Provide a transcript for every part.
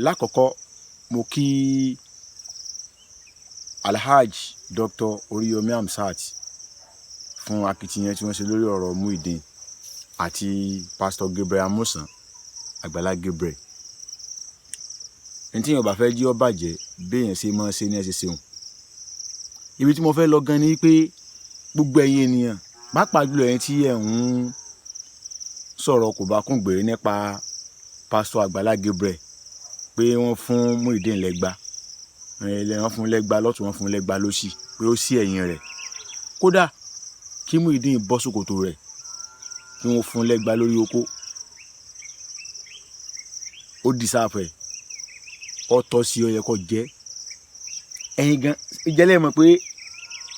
Lákọ̀ọ́kọ́ mo kí Alhaji Dr. Oriyomi Hamzat fún akitiyan tí wọ́n ṣe lórí ọ̀rọ̀ Muyideen àti Pastor Gabriel Amusan, Àgbàlá Gabriel. Ẹni tí èèyàn bá fẹ́ jí ó bàjẹ́, béèyàn ṣe máa ṣe ní ẹ ṣe ṣeun. Ibi tí mo fẹ́ lọ gan ni pé gbogbo ẹ̀yin ènìyàn, pàápàá jùlọ ẹ̀yin tí ẹ̀ ń sọ̀rọ̀ kò bá kún gbèrè nípa Pastor Àgbàlá Gabriel pé wọ́n fún Muyideen lẹ́gba, wọ́n fún lẹ́gba lọ́tùn, wọ́n fún lẹ́gba lósì, pé ó sí ẹ̀yìn rẹ̀. Kódà kí Muyideen bọ́ ṣòkòtò rẹ̀ kí wọ́n fún lẹ́gba lórí okó, ó deserve ẹ̀, ó tọ́ sí, ó yẹ kó jẹ́. Ẹ̀yin gan ìjẹ́lẹ̀ mọ̀ pé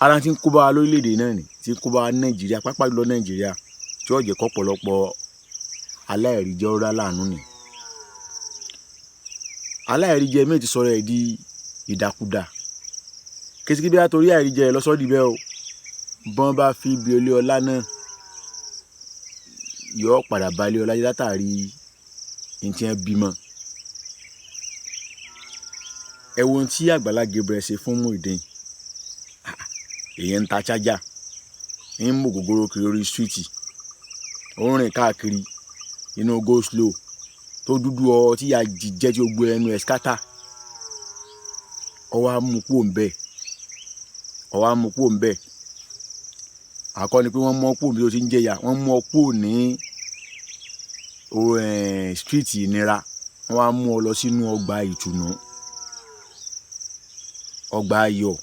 ara tí ń kó bá wa lórílẹ̀‐èdè náà ni tí ń kó bá wa ní Nàìjíríà, pàápàá jùlọ Nàìjíríà, tí ó jẹ́ kọ́pọ̀lọpọ̀ aláìríjẹ ọ̀rá láàánú ni. Aláìríjẹ míì ti sọ̀rọ̀ ẹ̀ di ìdàkudà. Kìsìkì bí a torí àìríjẹ ẹ̀ lọ́sọ́dì bẹ́ẹ̀ o, bọ́n bá fi ibi ilé ọlá náà yọ padà bá ilé ọlá yìí látàrí ní tí wọ́n bímọ. Ẹ wo ohun tí Àgbàlá Gabriel ṣe fún Muyideen. Èèyàn ń ta chájà, ń mú ògógóró kiri orí street, ó ń rìn káàkiri inú go slow tó dúdú ọ tí ya jíjẹ tí ó gbé ẹnu ẹ̀ scatter. Ó wá mú kúrò ńbẹ̀, ó wá mú kúrò ńbẹ̀. Àkọ́ ni pé wọ́n mú ọ kúrò bí ó ti ń jẹyà, wọ́n mú ọ kúrò ní street ìnira, wọ́n wá mú ọ lọ sínú ọgbà ìtùnú, ọgbà ayọ̀.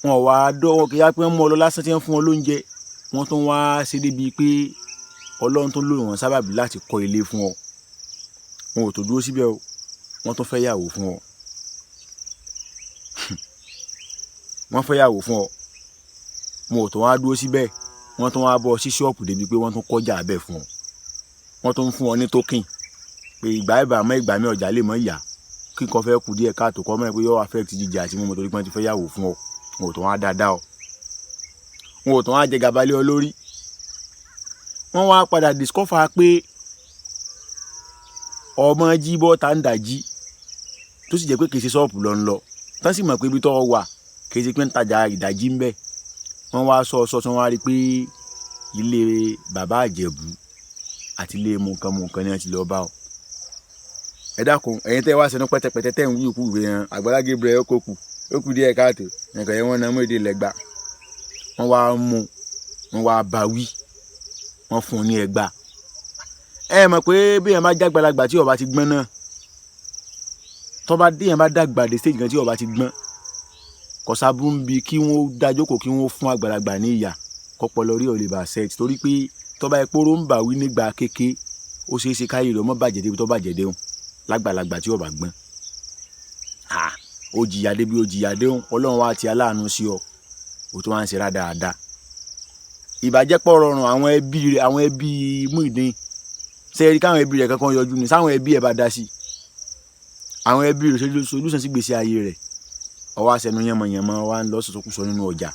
Wọn wá dọ́wọ́ kí á pé wọ́n mú ọ lọ lásán tí wọ́n fún ọ lóúnjẹ, wọ́n tún wá ṣe débi pé Ọlọ́run tó lò wọ́n sábàbí láti kọ́ ilé fún ọ. Wọn ò tó dúró síbẹ̀ o, wọ́n tún fẹ́ yàwó fún ọ. Wọ́n fẹ́ yàwó fún ọ. Wọn ò tó wá dúró síbẹ̀, wọ́n tún wá bọ́ sí ṣọ́ọ̀pù débi pé wọ́n tún kọjá abẹ́ fún ọ. Wọ́n tún fún ọ ní token pé ìgbà ìbà mọ́ ìgbà mi ọjà lè mọ́ ìyá kí nǹkan fẹ́ kú díẹ̀ káàtó kọ́ mọ́ ẹ pé yóò affect jíjẹ àti mímu torí pé wọ́n ti fẹ́ yàwó fún ọ. Wọn ò tó wá dáadáa o, wọn ò tó wá jẹ gàba lé ọ lórí. Wọ́n wá padà discover pé ọmọ jí bọ́ta ń dàjí, tó sì jẹ́ pé kì í ṣe ṣọ́ọ̀pù lọ ń lọ, tán sì mọ̀ pé ibi tó wà kì í ṣe pé ń tajà ìdajì ń bẹ̀. Wọ́n wá sọ sọ tí wọ́n wá rí i pé ilé bàbá Àjẹ̀bú àti ilé mọ̀ọ́kànmọ̀ọ́kàn ni wọ́n ti lọ bá ọ. Ẹ dákun, ẹ̀yin tẹ́ wá sẹ́nu pẹ́tẹ́pẹ́tẹ́ tẹ́ ń wí òkú ìwé hàn Àgbàlá Gabriel ó kókù, ó kù díẹ̀ káàtó nǹkan yẹn wọ́n na Muyideen lẹ́gba. Wọ́n wá mú, wọ́n wá bá wí, wọ́n fún un ní ẹgba. Ẹ mọ̀ pé bí èèyàn bá jágbàlagbà tí ó bá ti gbọ́n náà, tó bá déèyàn bá dàgbà dé stage kan tí ó bá ti gbọ́n, kọ̀sábù ń bi kí wọ́n dájókòó kí wọ́n fún àgbàlagbà ní ìyà kọ́pọlọ rí ò lè bá set, torí pé tó bá epo ń bà wí nígbà kéke, ó ṣeé ṣe káyé rẹ̀ ọmọ bàjẹ́ débi tó bàjẹ́ déhùn lágbàlagbà tí ó bá gbọ́n. Ó jìyà débi ó jìyà déhùn, Ọlọ́run wá ti aláàánú sí ọ, ó tún wá ń ṣe rádaràda. Ìbàjẹ́ pọ̀ rọrùn àwọn ẹbí rẹ̀, àwọn ẹbí Muyideen, ṣe rí káwọn ẹbí rẹ̀ kankan yọjú ni sáwọn ẹbí ẹ̀ bá dá sí, àwọn ẹbí rẹ̀ solúsàn sí gbèsè ayé rẹ̀. Ọwọ́ àṣẹnu yànmọ̀yànmọ̀ wa ń lọ sọ̀sọ̀kúsọ nínú ọjà.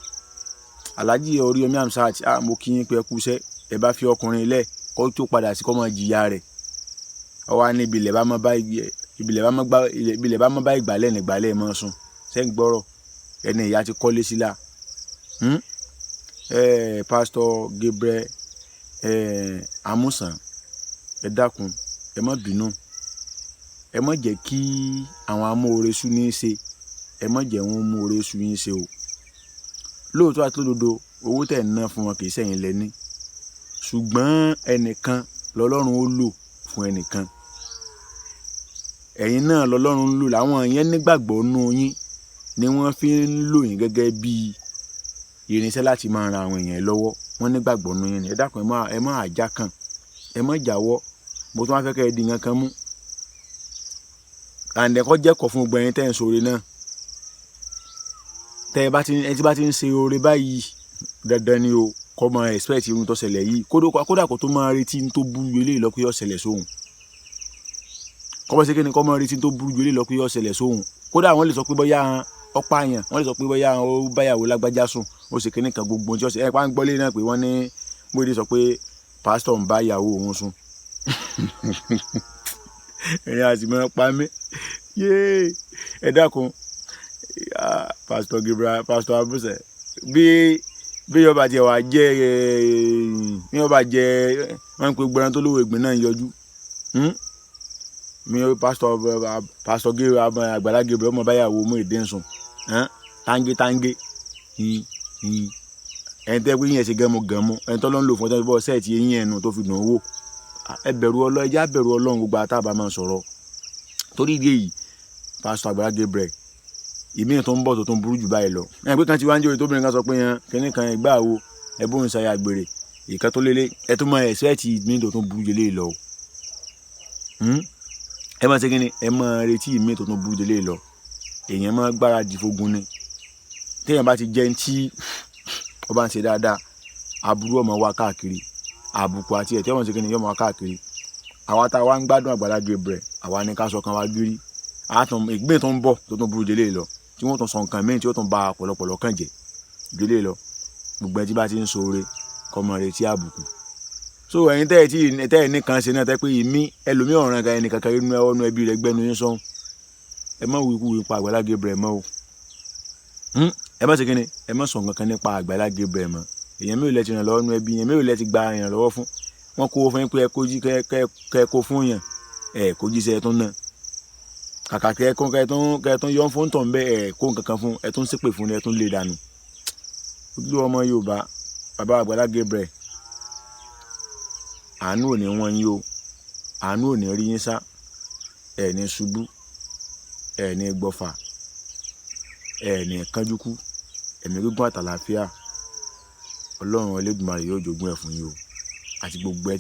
Alhaji Oriyomi Hamzat, mo kí yín pé ẹ kú iṣẹ́, ẹ bá fi ọkùnrin lẹ̀ kó tó padà sí kó máa jìyà rẹ̀. Ọwọ́ á ní ibilẹ̀ bá mọ́ bá ibilẹ̀ bá mọ́ bá ìgbàlẹ̀ nígbàlẹ̀ mọ́ sùn. Ṣé ń gbọ́rọ̀? Ẹni ìyá ti kọ́lé sílá. Pastor Gabriel Amusan, ẹ dákun, ẹ má bínú, ẹ má jẹ́ kí àwọn amóoresú ní í ṣe, ẹ má jẹ́ wọn mú oore sú yín ṣe o. Lóòótọ́ àti lódodo, owó tẹ̀ ń ná fún wọn kì í ṣẹ̀yin lẹ́ní, ṣùgbọ́n ẹnìkan lọ́lọ́run ó lò fún ẹnìkan, ẹ̀yin náà lọ́lọ́run ń lò. Làwọn yẹn nígbàgbọ́ nú yín ni wọ́n fi ń lò yín gẹ́gẹ́ bí irinṣẹ́ láti máa ran àwọn èèyàn lọ́wọ́. Wọ́n nígbàgbọ́ nú yín ni. Ẹ dákun, ẹ má àjà kan, ẹ má jáwọ́. Mo tún wá fẹ́ kẹ́ ẹ di nǹkan kan mú àǹdẹ̀kọ́ jẹ́kọ̀ọ́ fún gbogbo ẹ̀yin tẹ́ ń ṣoore náà. Tẹ́ ẹ bá ti ẹ ti bá ti ń ṣe oore báyìí, dandan ni o kọ́ máa expect irun tó ṣẹlẹ̀ yìí. Kódà kó tó máa retí n tó burú ju eléyìí lọ pé yó ṣẹlẹ̀ sóhun. Kọ́ bọ́ sí kí ni kọ́ máa retí n tó burú ju eléyìí lọ pé yó ṣẹlẹ̀ sóhun. Kódà wọ́n lè sọ pé bóyá ó pààyàn, wọ́n lè sọ pé bóyá ó báyàwó lágbájá sùn, ó ṣe kíní kan, gbogbo ohun tí ó ṣe. Ẹ pa ń gbọ́lé náà pé wọ́n ní Muyideen sọ pé pásítọ̀ ń bá ìyàwó òun sùn. Ẹ̀yin àti mọ́ pa mí. Yéé, ẹ dákun, Pásítọ̀ Gabriel, Pásítọ̀ Abuse, bí yọba tiẹ̀ wá jẹ́, bí yọba jẹ́, wọ́n ń pe gbẹran tó lówó ìgbín náà yọjú. Mi Pásítọ̀ Gabriel, Àgbàlá Gabriel, ọmọ báyàwó Muyideen sùn táńgé táńgé. Ẹni tẹ́ pé yín ẹ̀ ṣe gẹ́mu gẹ́mu, ẹni tó ló ń lò fún ẹ tó bọ́ sẹ́ẹ̀tì eyín ẹnu tó fi dùn ún wò. Ẹ bẹ̀rù Ọlọ́run, ẹ jẹ́ á bẹ̀rù Ọlọ́run, gbogbo àtàbà máa sọ̀rọ̀. Torí ìdí èyí, Pásítọ̀ Àgbàlá Gabriel, ìmíì tó ń bọ̀ tó tún burú jù báyìí lọ. Ẹ pé kan ti wá ń jẹ́ òye tóbìnrin kan sọ pé yan kínní kan ìgbà wo ẹ bóun ṣayà gbèrè ìkan tó lélẹ̀, ẹ tún máa ẹ̀sẹ̀tì ìmíì tó tún burú jù lé lọ. Ẹ máa ṣe kínní, ẹ máa retí ìmíì tó tún burú jù lé lọ. Èèyàn máa gbáradì fogun ni. Téèyàn bá ti jẹ́ ní tí ó bá ń ṣe dáadáa, aburú ọmọ wa káàkiri, àbùkù àti ẹ̀tẹ́ ọmọ ṣe kínní yọmọ wa káàkiri. Àwa tá a wá ń gbádùn Àgbàlá Gabriel, àwa ní ká sọ kan wá gírí. Àtún ìgbín tó ń bọ̀ tó tún burú jù lé lọ, tí wọ́n tún sọ nǹkan míì tí ó tún ba ọ̀pọ̀lọpọ̀ kàn jẹ́ jù lé lọ. Gbogbo ẹni tí bá ti ń ṣoore kó máa retí àbùkù. So ẹ̀yin tẹ́ ẹ tí tẹ́ ẹ nìkan ṣe náà, tẹ́ pé ìmí ẹlòmíì ọ̀ràn kan ẹnì kankan inú ọ̀nà ẹbí rẹ̀ gbẹ́nu yín sọ́hún, ẹ má wí kú nípa Àgbàlá Gabriel mọ́ o. Ẹ má ṣe kíni, ẹ má sọ nǹkan kan nípa Àgbàlá Gabriel mọ́. Èèyàn mélòó lẹ ti ràn lọ́wọ́ nínú ẹbí yẹn? Mélòó lẹ ti gba ìrànlọ́wọ́ fún? Wọ́n kó fún yín pé ẹ kó jí kẹ kó fún yàn, ẹ kó jíṣẹ́, ẹ tún ná kàkà kẹ kó kẹ tún yọ fún tọ̀ ń bẹ́, ẹ kó nǹkan kan fún, ẹ tún ṣépè fún, ẹ tún lé dànù. Ojú ọmọ Yorùbá, bàbá Àgbàlá Gabriel, àánú ò ní wọ́n yín o, àánú ò ní rí yín sá, ẹ ní ṣubú, ẹ ní gbọ́fà, ẹ ní kánjú kú. Ẹ̀mí gígùn àtàlàáfíà, Ọlọ́run Elédùmarè yóò jogún ẹ̀ fún yín o, àti gbogbo ẹ tí.